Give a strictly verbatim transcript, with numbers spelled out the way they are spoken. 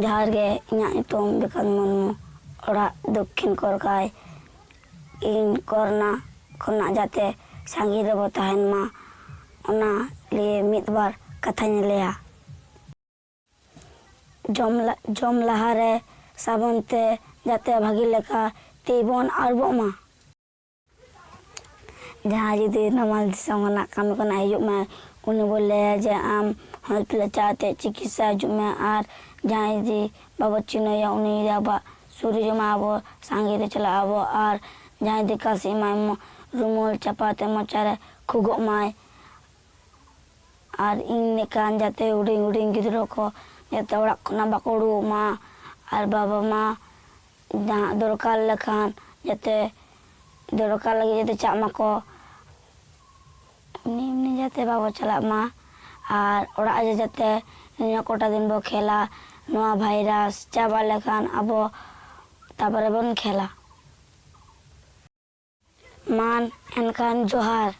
ᱡᱚᱦᱟᱨ ᱜᱮ, ᱤᱧᱟᱹᱜ ᱧᱩᱛᱩᱢ ᱵᱤᱠᱟᱥ ᱢᱩᱨᱢᱩ, ᱚᱲᱟᱜ ᱫᱚᱠᱠᱷᱤᱱ ᱠᱚᱨᱠᱟᱭ᱾ ᱤᱧ ᱠᱚᱨᱱᱟ ᱠᱷᱚᱱᱟᱜ ᱡᱟᱛᱮ ᱥᱟᱺᱜᱤᱧ ᱨᱮᱵᱚ ᱛᱟᱦᱮᱱ ᱢᱟ, ᱚᱱᱟ ᱞᱟᱹᱭ ᱢᱤᱫ ᱵᱟᱨ ᱠᱟᱛᱷᱟᱧ ᱞᱟᱹᱭᱟ᱾ ᱡᱚᱢ ᱞᱟ-, ᱡᱚᱢ ᱞᱟᱦᱟᱨᱮ ᱥᱟᱵᱚᱱ ᱛᱮ ᱡᱟᱛᱮ ᱵᱷᱟᱹᱜᱤ ᱞᱮᱠᱟ ᱛᱤ ᱵᱚᱱ ᱟᱹᱨᱩᱵᱚᱜ ᱢᱟ᱾ ᱡᱟᱦᱟᱸᱭ ᱡᱩᱫᱤ ᱱᱟᱢᱟᱞ ᱫᱤᱥᱚᱢ ᱠᱷᱚᱱᱟᱜ ᱠᱟᱹᱢᱤ ᱠᱷᱚᱱᱟᱜ ᱦᱤᱡᱩᱜ ᱢᱟᱭ, ᱩᱱᱤ ᱵᱚ ᱞᱟᱹᱭᱟ ᱡᱮ ᱟᱢ ᱦᱚᱥᱯᱤᱴᱟᱞ ᱪᱟᱞᱟᱣ ᱠᱟᱛᱮ ᱪᱤᱠᱤᱛᱥᱟ ᱦᱤᱡᱩᱜ ᱢᱮ᱾ ᱟᱨ ᱡᱟᱦᱟᱸᱭ ᱡᱩᱫᱤ ᱵᱟᱵᱚ ᱪᱤᱱᱦᱟᱹᱣᱮᱭᱟ, ᱩᱱᱤ ᱡᱩᱫᱤ ᱟᱵᱚᱣᱟᱜ ᱥᱩᱨ ᱨᱮ ᱦᱤᱡᱩᱜ ᱢᱟᱭ, ᱟᱵᱚ ᱥᱟᱸᱜᱮ ᱨᱮ ᱪᱟᱞᱟᱜ ᱟᱵᱚ᱾ ᱟᱨ ᱡᱟᱦᱟᱸᱭ ᱡᱩᱫᱤ ᱠᱟᱥᱤᱜ ᱢᱟᱭ, ᱢᱚ-, ᱨᱩᱢᱟᱹᱞ ᱪᱟᱯᱟᱣ ᱛᱮ ᱢᱚᱪᱟ ᱨᱮ ᱠᱷᱩᱜᱚᱜ ᱢᱟᱭ᱾ ᱟᱨ ᱤᱧ ᱞᱮᱠᱟᱱ ᱡᱟᱛᱮ ᱦᱩᱰᱤᱧ ᱦᱩᱰᱤᱧ ᱜᱤᱫᱽᱨᱟᱹ ᱠᱚ ᱡᱟᱛᱮ ᱚᱲᱟᱜ ᱠᱷᱚᱱᱟᱜ ᱵᱟᱠᱚ ᱩᱰᱩᱠᱚᱜ ᱢᱟ, ᱟᱨ ᱵᱟᱵᱟ ᱢᱟ ᱡᱟᱦᱟᱸ ᱫᱚᱨᱠᱟᱨ ᱞᱮᱠᱷᱟᱱ ᱡᱟᱛᱮ ᱫᱚᱨᱠᱟᱨ ᱞᱟᱹᱜᱤᱫ ᱡᱟᱛᱮ ᱪᱟᱜ ᱢᱟᱠᱚ, ᱮᱢᱱᱤ ᱮᱢᱱᱤ ᱡᱟᱛᱮ ᱵᱟᱵᱚ ᱪᱟᱞᱟᱜ ᱢᱟ᱾ ᱟᱨ ᱚᱲᱟᱜ ᱨᱮ ᱡᱟᱛᱮ ᱱᱤᱭᱟᱹ ᱠᱚᱴᱟ ᱫᱤᱱ ᱵᱚ ᱠᱷᱮᱞᱟ, ᱱᱚᱣᱟ ᱵᱷᱟᱭᱨᱟᱥ ᱪᱟᱵᱟ ᱞᱮᱠᱷᱟᱱ ᱟᱵᱚ ᱛᱟᱨᱯᱚᱨᱮ ᱵᱚᱱ ᱠᱷᱮᱞᱟ᱾ ᱢᱟ ᱮᱱᱠᱷᱟᱱ ᱡᱚᱦᱟᱨ᱾